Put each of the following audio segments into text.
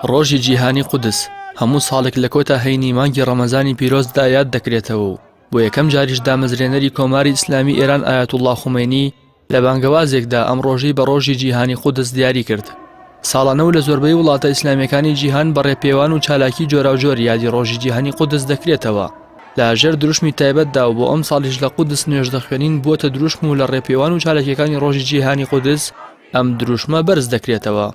ڕۆژی جیهانی قودس هەموو ساڵێک لە کۆتا هەینی مانگی ڕەمەزانی پیرۆزدا یاد دەکرێتەوە و بۆ یەکەم جاریش دامەزرێنەری کۆماری ئیسلامی ئێران ئایەتوڵڵا خومەینی لە بانگەوازێکدا ئەم ڕۆژەی بە ڕۆژی جیهانی قودس دیاری کرد. ساڵانە و لە زۆربەی وڵاتە ئیسلامیەکانی جیهان بە ڕێپێوان و چالاکی جۆراوجۆر یادی ڕۆژی جیهانی قودس دەکرێتەوە لە ژێر دروشمی تایبەتدا و بۆ ئەمساڵیش لە قودس نوێژ دەخوێنین بووەتە دروشم و لە ڕێپێوان و چالاکیەکانی ڕۆژی جیهانی قودس ئەم دروشمە بەرز دەکرێتەوە.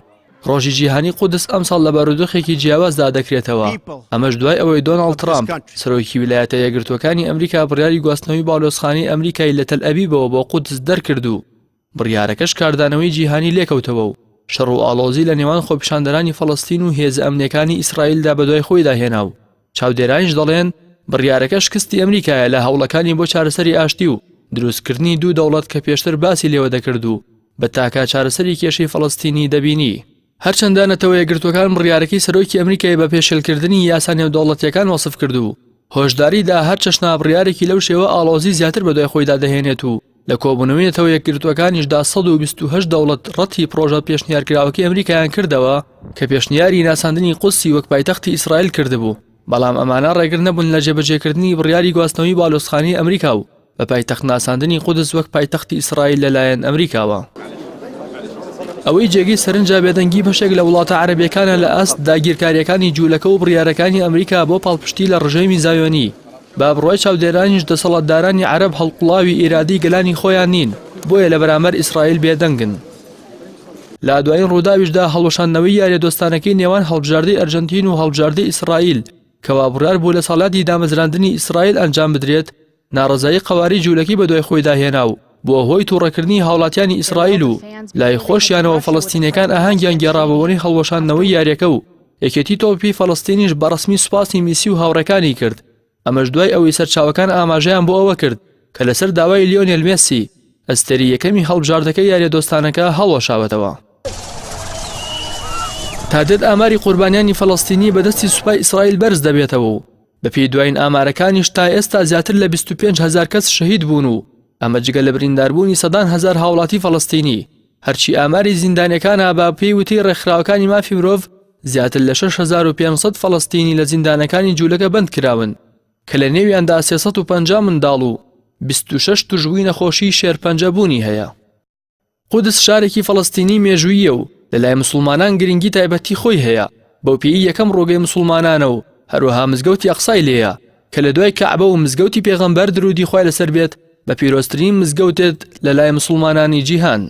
ڕۆژی جیهانی قودس ئەمساڵ لە بارودۆخێکی جیاوازدا دەکرێتەوە، ئەمەش دوای ئەوەی دۆناڵد ترامپ، سەرۆکی ویلایەتە یەکگرتووەکانی ئەمریکا بڕیاری گواستنەوەی باڵیۆزخانەی ئەمریکای لە تەلئەبیبەوە بۆ قودس دەرکرد و بڕیارەکەش کاردانەوەی جیهانی لێکەوتەوە و شەڕ و ئاڵۆزی لە نێوان خۆپیشاندەرانی فەڵەستین و هێزە ئەمنییەکانی ئیسرائیلدا بەدوای خۆیدا هێنا و چاودێرانیش دەڵێن بڕیارەکە شکستی ئەمریکایە لە هەوڵەکانی بۆ چارەسەری ئاشتی و دروستکردنی دوو دەوڵەت کە پێشتر باسی لێوە دەکرد و بە تاکە چارەسەری کێشەی فەڵەستینی دەبینی. هەرچەندە نەتەوە یەکگرتووەکان بڕیارەکەی سەرۆکی ئەمریکای بە پێشێلکردنی یاسا نێودەوڵەتییەکان وەسف کرد و هۆشداری دا هەر چەشنە بڕیارێکی لەو شێوە ئاڵۆزی زیاتر بەدوای خۆیدا دەهێنێت و لە کۆبوونەوەی نەتەوە یەکگرتووەکانیشدا 128 دەوڵەت ڕەتی پڕۆژە پێشنیارکراوەکەی ئەمریکایان کردەوە کە پێشنیاری ناساندنی قودسی وەک پایتەختی ئیسرائیل کردبوو، بەڵام ئەمانە ڕێگر نەبوون لە جێبەجێکردنی بڕیاری گواستنەوەی باڵیۆزخانەی ئەمریکا و بە پایتەخت ناساندنی قودس وەک پایتەختی ئیسرائیل لەلایەن ئەمریکاوە. ئەوەی جێگەی سەرنجە بێدەنگی بەشێک لە وڵاتە عەرەبیەکانە لە ئاست داگیرکاریەکانی جوولەکە و بڕیارەکانی ئەمریکا بۆ پاڵپشتی لە ڕژێمی زایۆنی، بە بڕوای چاودێرانیش دەسەڵاتدارانی عەرەب هەڵقوڵاوی ئیرادەی گەلانی خۆیان نین، بۆیە لە بەرامبەر ئیسرائیل بێدەنگن. لە دوایین ڕووداویشدا هەڵوەشاندنەوەی یاریە دۆستانەکەی نێوان هەڵبژاردەی ئەرجەنتین و هەڵبژاردەی ئیسرائیل کە وابڕیار بوو لە ساڵیادی دامەزراندنی ئیسرائیل ئەنجام بدرێت، ناڕەزایی قەوارەی جوولەکەی بەدوای خۆیدا هێنا و بووە هۆی تووڕەکردنی هاوڵاتیانی ئیسرائیل و لای خۆشیانەوە فەڵەستینیەکان ئاهەنگیان گێڕا بە بۆنەی هەڵوەشاندنەوەی یاریەکە و یەکێتی تۆپی فەڵەستینیش بە ڕەسمی سوپاسی میسی و هاوڕێکانی کرد ئەمەش دوای ئەوەی سەرچاوەکان ئاماژەیان بۆ ئەوە کرد کە لەسەر داوای لیۆنێل مێسی ئەستێرەی یەکەمی هەڵبژاردەکە یاریە دۆستانەکە هەڵوەشاوەتەوە. تا دێت ئاماری قوربانیانی فەڵەستینی بەدەستی سوپای ئیسرائیل بەرز دەبێتەوە و بەپێی دوایین ئامارەکانیش تا ئێستا زیاتر لە 25 هەزار کەس شەهید بوون و ئەمە جگە لە برینداربوونی سەدان هەزار هاوڵاتی فەڵەستینی هەرچی ئاماری زیندانیەکانە بە پێی وتەی ڕێکخراوەکانی مافی مرۆڤ زیاتر لە 6500 فەڵەستینی لە زیندانەکانی جوولەکە بەند کراون کە لە نێویاندا 350 منداڵ و 26 توشبووی نەخۆشی شێرپەنجە بوونی هەیە. قودس شارێکی فەڵەستینی مێژووییە و لەلای مسوڵمانان گرنگی تایبەتی خۆی هەیە، بەو پێیەی یەکەم ڕووگەی مسوڵمانانە و هەروەها مزگەوتی ئەقسای لێیە کە لە دوای کەعبە و مزگەوتی پێغەمبەر درودی خوای لەسەر بێت بە پیرۆزترین مزگەوت دێت لەلای مسوڵمانانی جیهان.